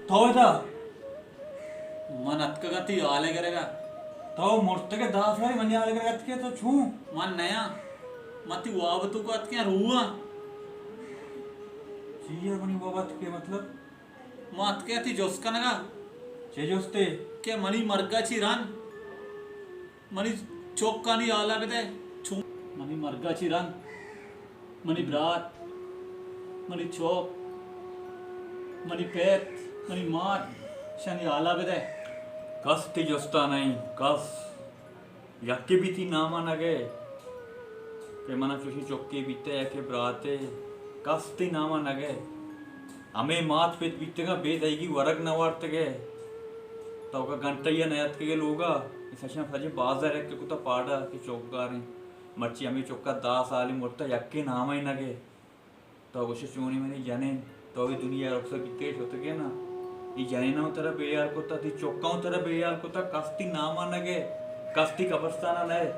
تو ادا؟ من اتکگاں تئی حال ءَ گرگ ءَ۔ تو مرتگ ئے داں ساری منی حال ءَ گرگ ءَ اتکے تو چون؟ من نیاں، من تئی واب ءِ توک ءَ اتکیاں، روح آں۔ چی ءَ منی واب ءَ اتکے مطلب؟ من اتکیاں تئی جست کنگ ءَ۔ چے جستے؟ کہ منی مرگ ءَ چی رند منی چکانی حال ءَ بدئے، چون منی مرگ ءَ چی رند منی برات، منی چک، منی پت، منی مات، اشانی حال ءَ بدئے۔ کس تئی جست ءَ نہ اِنت، کس۔ یکے بھی تئی نام ءَ نہ گئے کہ من ءَ چوشیں چکے بیتہ یا کہ براتے، کس تئی نام ءَ نہ گئے۔ ہمے مات پت بیتگاں، بے دئیگی ورگ نہ وارتگ ئے۔ توکا گھنٹہ یا نیاتکگ ئے لوگا، اے سچاں سجیں بازار یک کتا پاڑا کہ چوک گاریں۔ مرچی ہمے چکا دہ سالی مرتا، یکے نام ءَ نہ گئے۔ تو گوشے چونی منی جنین، تو اے دنیا رخصت بیتگے شتگے نا۔ اے جنین ہوں ترا بے یار کتا، تی چکا ہوں ترا بے یار کتا، کس تی نام ءَ نہ گئے، کس تی قبرستان ءَ نہ ئے۔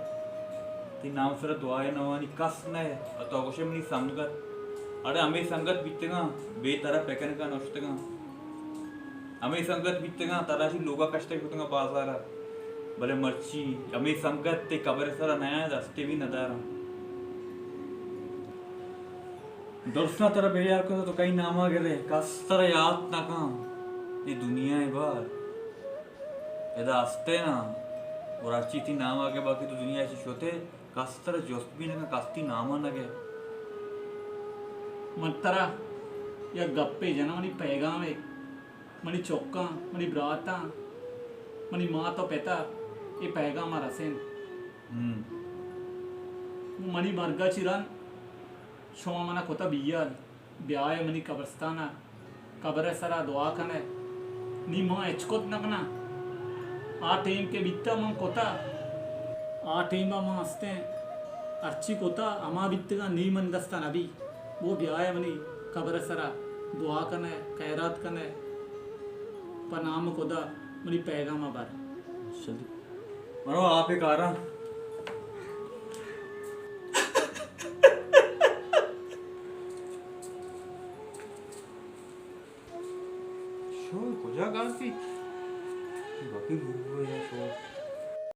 تئی نام سرا دعائے نہ وانی کس نہ ئے۔ ءُ تو گوشے منی سنگت۔ اڑے ہمے سنگت بیتگاں، بے ترا پکنک ءَ نشتگاں۔ ہمے سنگت بیتگاں، ترا چی لوگا کشتگ شتگاں بازارا۔ بلے مرچی ہمے سنگت تئی قبر سرا نیاں، دستے بھی نداراں۔ درساں ترا بے یار کتا تو کئی ناما گرے، کس ترا یات نہ کن۔ اے دنیا ءِ بار۔ ادا ہستے نا، اور ہرچی تئی نام آگے باقی تو دنیا چی شتے، کس ترا جست بھی نہ کن، کس تئی نام ءَ نہ گئے۔ من ترا یک گپے جناں، منی پیغام ءَ، منی چکاں، منی براتاں، منی مات ءُ پتا، اے پیغام ءَ رسین۔ ہم۔ منی مرگ ءَ چی رند شما منا کتا بیال۔ بیائے منی قبرستان ءَ، قبر ءِ سرا دعا کنئے۔ نی من ہچ کت نہ کناں۔ آ ٹیم کہ بیتا من کتا۔ آ ٹیم ءَ من ہستیں۔ ہرچی کتا ہما بیتگاں، نی من دستا نبی۔ گو بیائے منی قبر ءِ سرا دعا کنئے، خیرات کنئے۔ پہ نام خدا منی پیغام ءَ بر۔ مرو آپ ءَ کاراں۔ شو کجا گار بیت؟ باقی گروہ یا شو۔